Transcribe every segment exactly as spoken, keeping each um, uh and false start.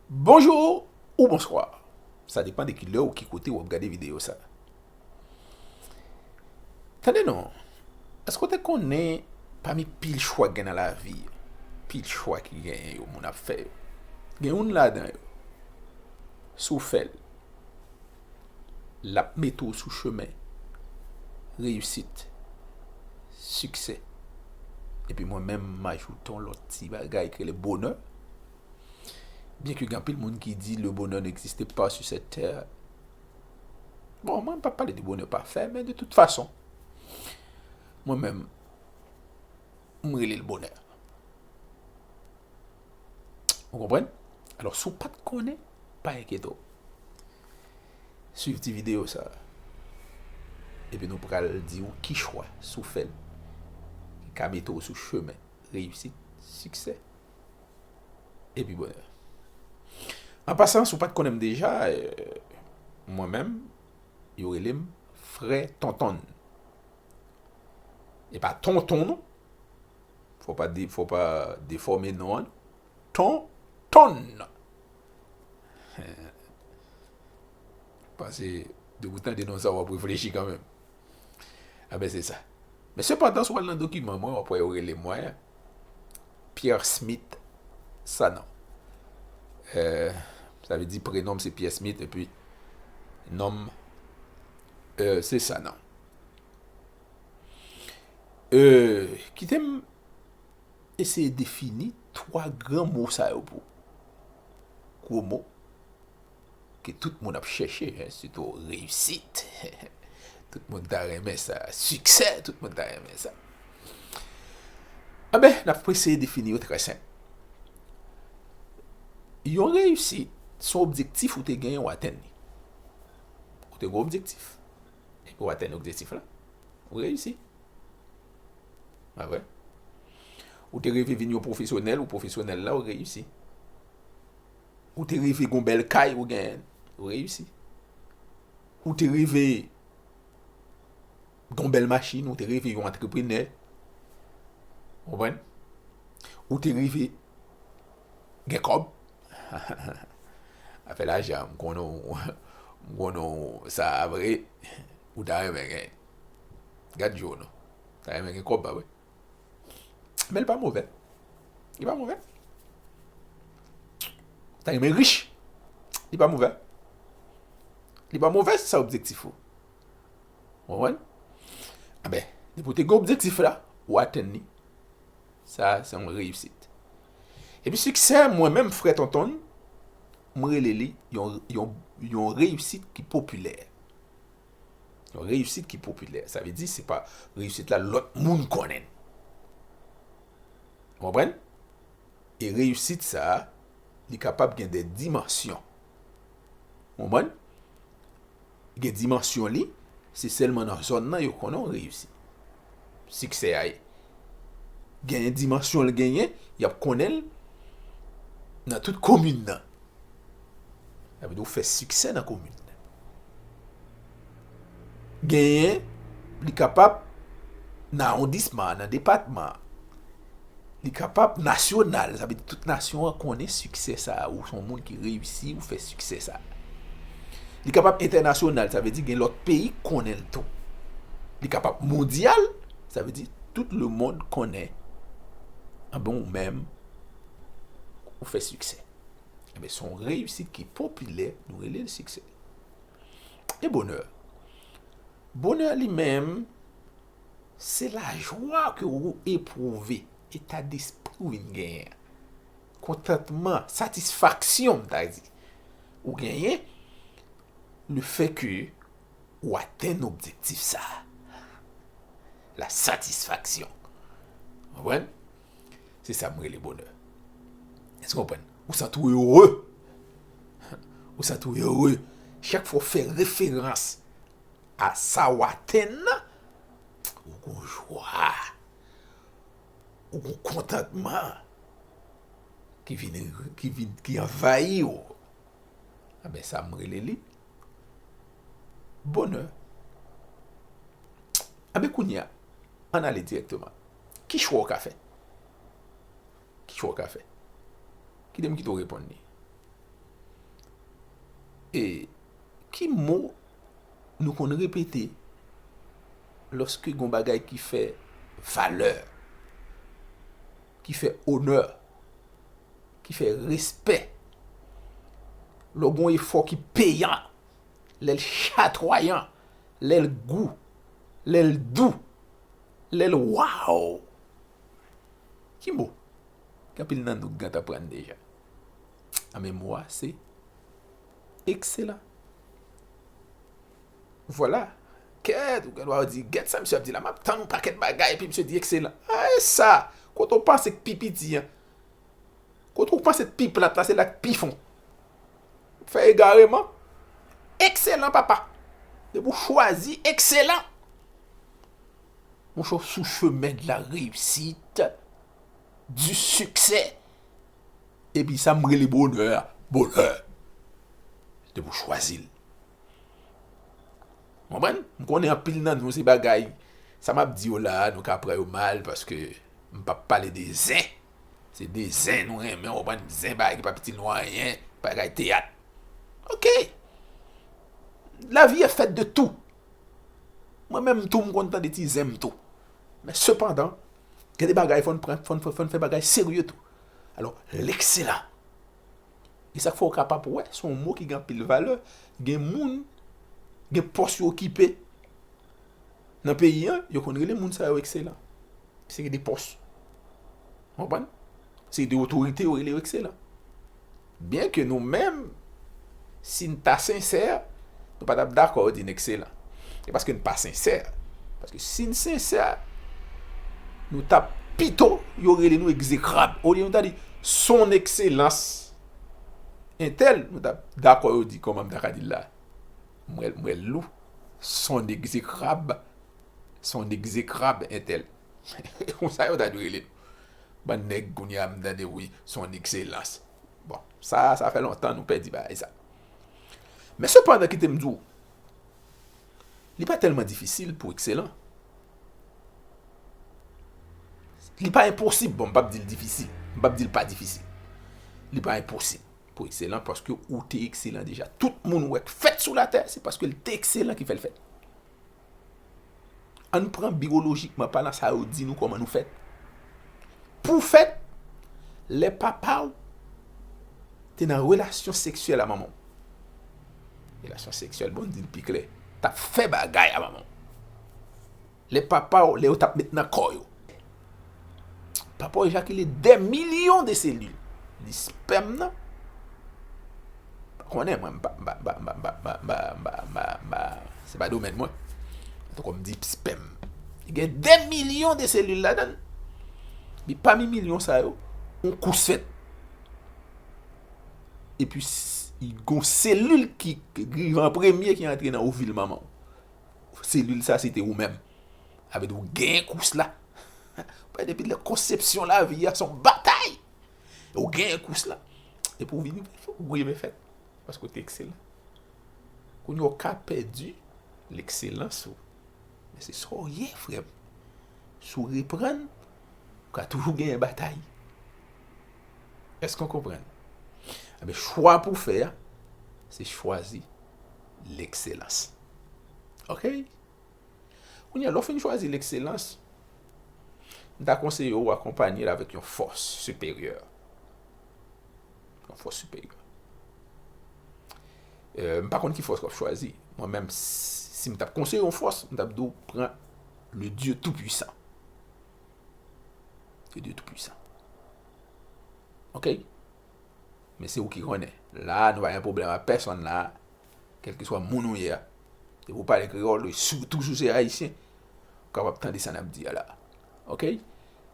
Bonjou ou bonswa. Sa depann de ki lè ou ki kote w ap gade videyo sa. Tande non, èske w te konnen pami pil chwa k gen nan lavi, pil chwa ki genyen yo, moun ap fè yo, gen youn ladan yo, si w fè l, l ap mete w sou chemen reyisit, siksè. Epi mwen menm, m ajoute yon lòt ti bagay ki rele bonè. Byen ke gen anpil moun ki di le bonheur n'existe pas sur cette terre. Bon, mwen m p ap pale de bonè pafè, men de tout fason, mwen menm, m rele l bonè. Ou konprann? Alò, si w pa t konnen, pa enkyete w. Swiv ti videyo sa. Epi nou pral di w ki chwa, si w fè l, ki ka mete w sou chemen reyisit, siksè, epi bonè. An pasan, si w pa t konnen m deja, eh, mwen menm, yo rele m Frè Tontonn. E pa Tonton non. Fò pa de, fò pa defòme non an. Tontonn. Paske depi w tande non sa, w ap reflechi kanmenm. Enben, se sa. Men sepandan, si w al nan dokiman mwen, w ap wè yo rele mwen Pierre Smith Sanon. Eh, sa vle di prenon m se Pierre Smith, epi non m, eh, se Sanon. Eh, kite m eseye defini twa gran mo sa yo pou ou. Gwo mo ke tout moun ap chèche, en, sitou reyisit. Tout moun ta renmen sa. Siksè, tout moun ta renmen sa. Enben, n ap eseye defini yo trè senp. Yon reyisit, se yon objektif ou te genyen, ou atenn li. Ou te gen yon objektif. Epi ou atenn objektif la, ou reyisi. Pa vre? Ou te reve vin yon pwofesyonèl, ou pwofesyonèl la, ou reyisi. Ou te reve gon bèl kay, ou genyen, ou reyisi. Ou te reve gon bèl machin, ou te reve yon antreprenè. Ou konprann? Ou te reve gen kòb. Afè lajan, m konnen w, m konnen w sa vre, ou ta renmen gen. Gad je w non. Ta renmen gen kòb, pa vre? Men li pa movè. Li pa movè. Ta renmen rich. Li pa movè. Li pa movè si sa objektif ou. Ou konprann? Enben, depi w te gen objektif la, ou atenn li. Sa, se yon reyisit. Epi siksè, mwen menm, Frè Tontonn, m rele li yon, yon, yon reyisit ki popilè. Yon reyisit ki popilè. Sa vle di, se pa reyisit la lòt moun konnen. Ou konprann? E reyisit sa a, li kapab gen de dimansyon. Ou konprann? Gen dimansyon li, se sèlman nan zòn nan yo konnen w reyisi. Siksè a ye. Genyen dimansyon l genyen, y ap konnen l nan tout komin nan. Sa vle di w fè siksè nan komin nan. Genyen, li kapab nan awondisman an, nan depatman an. Li kapab nasyonal, sa vle di tout nasyon an konnen siksè sa a, ou se yon moun ki reyisi, ou fè siksè sa a. Li kapab entènasyonal, sa vle di gen lòt peyi k konnen l tou. Li kapab mondyal, sa vle di tout lemonn konnen. Anben, ou menm, ou fè siksè. Enben, se yon reyisit ki popilè, nou rele l siksè. E bonè? Bonè li menm, se lajwa ke ou epwouve, eta despri w vin genyen. Kontantman, satisfaksyon, m ta di. Ou genyen, le fè ke ou atenn objektif sa a. La satisfaksyon. Konprann? Se sa m rele bonè. Èske w konprann? Ou santi w ere. Ou santi w ere. Chak fwa w fè referans a sa w atenn nan, ou gon jwa. Ou gon kontantman ki vin, ki vin, ki anvayi w. Enben, sa m rele li bonè. Enben, kounye a, ann ale dirèkteman. Ki chwa w ka fè? Ki chwa w ka fè? Kite m kite w reponn li. E ki mo nou konn repete lòske gon bagay ki fè valè, ki fè onè, ki fè respè? Lè w gon efò ki peyan, lè l chatwayan, lè l gou, lè l dou, lè l waw. Ki mo? Gen anpil nan nou k gentan aprann deja. Anben mo a se ekselan. Vwala. Kèt, ou gen dwa di, gèt sa misye ap di la, m ap tann yon pakèt bagay, epi misye di ekselan. A, e sa! Kote w panse k pi piti an? Kote w panse k pi plat la, se la k pi fon. Fè egareman. Ekselan, papa. Depi w chwazi ekselan, monchè, w sou chemen de la réussite, du succès. Epi sa m rele bonè a, bonè. Depi w chwazi l. Konprann? M konnen anpil nan nou se bagay, sa m ap di yo la a, nou ka pran yo mal, paske m p ap pale de zen. Se de zen nou renmen, w konprann? Zen bagay ki pa itil nou anyen, bagay teyat. Oke. La vie est faite de tout. Mwen menm tou, m konn tande ti zen m tou. Men sepandan, gen de bagay fò n pran, fò n, fò n fè bagay serye tou. Alò, lekselan. E sa k fè w kapab wè, se yon mo ki gen anpil valè. Gen moun, gen pòs yo okipe nan peyi an, yo konn rele moun sa yo ekselan. Se de pòs. Konprann? Se de otorite yo rele yo ekselan. Byen ke nou menm, si n ta sensè, nou pa t ap dakò yo di n ekselan. E paske n pa sensè. Paske si n sensè, nou t ap pito yo rele nou egzekrab. Olye nou ta di, son ekselans entèl, nou t ap dakò yo di, kòman m ta ka di l la? M wè l, m wè l lou. Son egzekrab. Son egzekrab entèl. Konsa yo ta dwe rele nou. Bann nèg kounye a m tande wi, son ekselans. Bon, sa, sa fè lontan nou pèdi bagay sa. Men sepandan, kite m di w, li pa tèlman difisil pou w ekselan. Li pa enposib, bon, m p ap di l difisil, m p ap di l pa difisil. Li pa enposib pou w ekselan paske ou te ekselan deja. Tout moun ou wè k fèt sou latè, se paske l te ekselan ki fè l fèt. Ann pran biyolojikman palan sa yo di nou kòman nou fèt. Pou w fèt, lè papa w te nan relasyon seksyèl a manman w. Relasyon seksyèl, bon, n di l pi klè, t ap fè bagay a manman w. Lè papa w, lè yo t ap met nan kò yo. Papa w ejakile dè milyon de selil. Li spèm nan. Pa konnen, mwen, m pa, m pa, m pa, m pa, m pa, m pa, m pa, m pa, m pa, m pa, se pa domèn mwen. Antouka, m di spèm. Li gen dè milyon de selil ladan l. Epi pami milyon sa yo, yon kous fèt. Epi, s-, gon selil ki rive an premye ki antre nan ovil manman w. Selil sa, se te ou menm. Sa vle di ou genyen kous la. Depi lè konsepsyon lavi a se yon batay. Ou genyen kous la. Epi ou vini, ou rive fèt. Paske ou te ekselan. Kounye a ou ka pèdi lekselans ou. Men se sa w ye, frè m. Si w reprann, ou ka toujou genyen batay. Èske w konprann? Enben, chwa pou w fè a, se chwazi lekselans. Oke? Kounye a, lè w fin chwazi lekselans, m ta konseye w akonpanye l avèk yon fòs siperyè. Yon fòs siperyè. Euh, m pa konn ki fòs w ap chwazi. Mwen menm, s-, si m t ap konseye yon fòs, m t ap di w pran le Dieu Tout-Puissant. Le Dieu Tout-Puissant. Oke? Men se ou ki konnen. La, nou pa gen pwoblèm ak pèsonn la. Kèlkeswa moun ou ye a. Depi ou pale kreyòl, e sitou si w se ayisyen, ou kapab tande sa n ap di a la. Oke?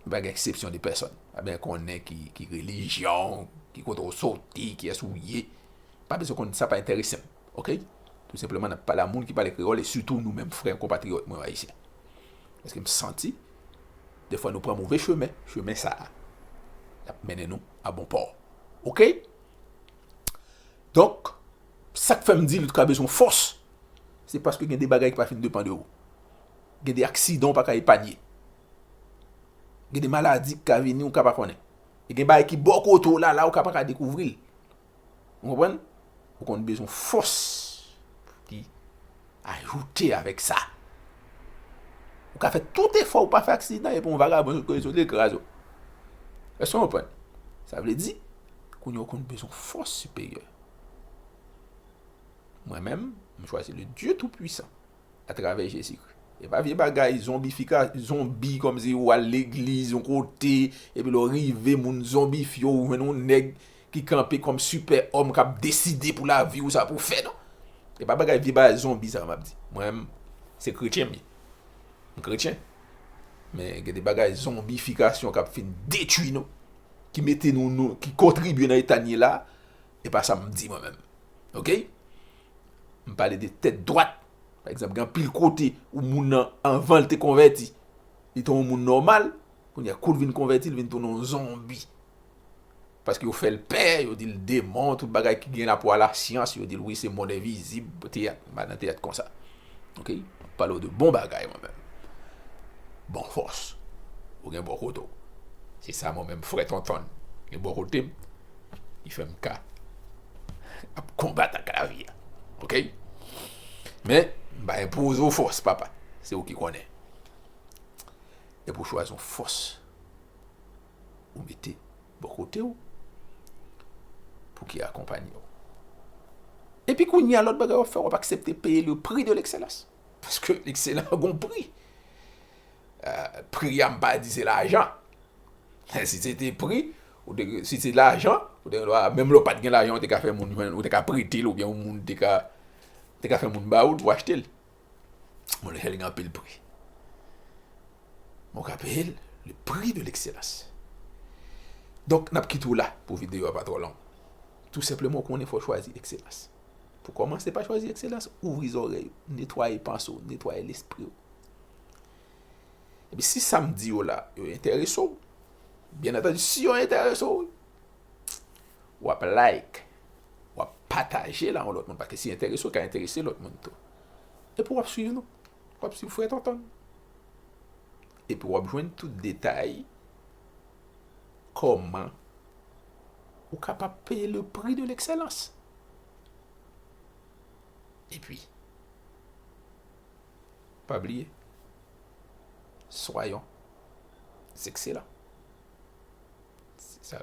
Nou pa gen eksepsyon de pèsonn. Pa bezwen konnen ki, ki relijyon, ki kote w soti, kiyès ou ye. Pa bezwen konn sa, pa enterese m. Oke? Tou senpleman, n ap pale a moun ki pale kreyòl e sitou nou menm frè konpatriyòt mwen yo ayisyen. Paske m santi, defwa nou pran move chemen, chemen sa a, l ap mennen nou a bon pò. Oke? Donk, sa k fè m di l ka bezwen fòs, se paske gen de bagay ki pa fin depann de ou. Gen de aksidan ou pa ka epanye. Gen de maladi ki ka vini ou ka pa konnen. E gen bagay ki bò kote w la, la ou ka pa ka dekouvri l. Ou konprann? Ou konn bezwen fòs pou ki ajoute avèk sa. Ou ka fè tout efò, ou pa fè aksidan, epi yon vagabon sot kote sot li kraze w. Èske w konprann? Sa vle di, kounye a ou konn bezwen fòs siperyè. Mwen menm, m chwazi le Dieu Tout-Puissant atravè Jezikri. E pa vye bagay zonbifika, zonbi kòmsi ou al legliz yon kote, epi lè w rive, moun zonbifye w, ou jwenn yon nèg ki kanpe kòm sipè òm k ap deside pou lavi w sa pou w fè, non. E pa bagay vye bagay zonbi sa m ap di. Mwen menm, se kretyen m ye. M kretyen. Men gen de bagay zonbifikasyon k ap fin detwi nou, ki mete nou, nou, ki kontribye nan eta n ye la, e pa sa m di mwen menm. Oke? M pale de tèt dwat. Pa egzanp, gen anpil kote ou moun nan, anvan l te konvèti, li te yon moun nòmal, kounye a, kou l vin konvèti, l vin tounen yon zonbi. Paske yo fè l pè, yo di l demon, tout bagay ki gen rapò a lasyans, yo di l wi, se mond envizib, teyat, m pa nan teyat konsa. Oke? M pale w de bon bagay, mwen menm. Bon fòs. Ou gen bò kote w. Se sa mwen menm, frè Tonton. Gen bò kote m, ki fè m ka ap konbat ak lavi a. Oke? Men, m pa enpoze w fòs, papa. Se ou ki konnen. Epi w chwazi yon fòs ou mete bò kote w pou ki akonpanye w. Epi kounye a, lòt bagay w ap fè, w ap aksepte peye le prix de l'excellence. Paske lekselans gon pri. Euh, pri a, m pa di se lajan. Si se te pri, ou te, si se lajan, ou te gen dwa, menm lè w pa t gen lajan, ou te ka fè moun jwenn, ou te ka prete l, oubyen yon moun te ka, te ka fè moun ba ou l pou achte l. Bon, lekselans gen anpil pri. Men w ka peye l, le prix de l'excellence. Donk, n ap kite w la pou videyo a pa twò long. Tou senpleman, w konnen fò w chwazi ekselans. Pou kòmanse pa chwazi ekselans, ouvri zòrèy ou, netwaye panse w, netwaye lespri w. Epi si sa m di yo la, yo enterese w, byen antandi, si yo enterese w, w ap like, w ap pataje l a yon lòt moun, paske si enterese w, ka enterese lòt moun tou. Epi w ap swiv nou, w ap swiv Frè Tonton. Epi w ap jwenn tout detay kòman ou kapab peye le prix de l'excellence. Epi, pa bliye, soyons excellents. Se sa,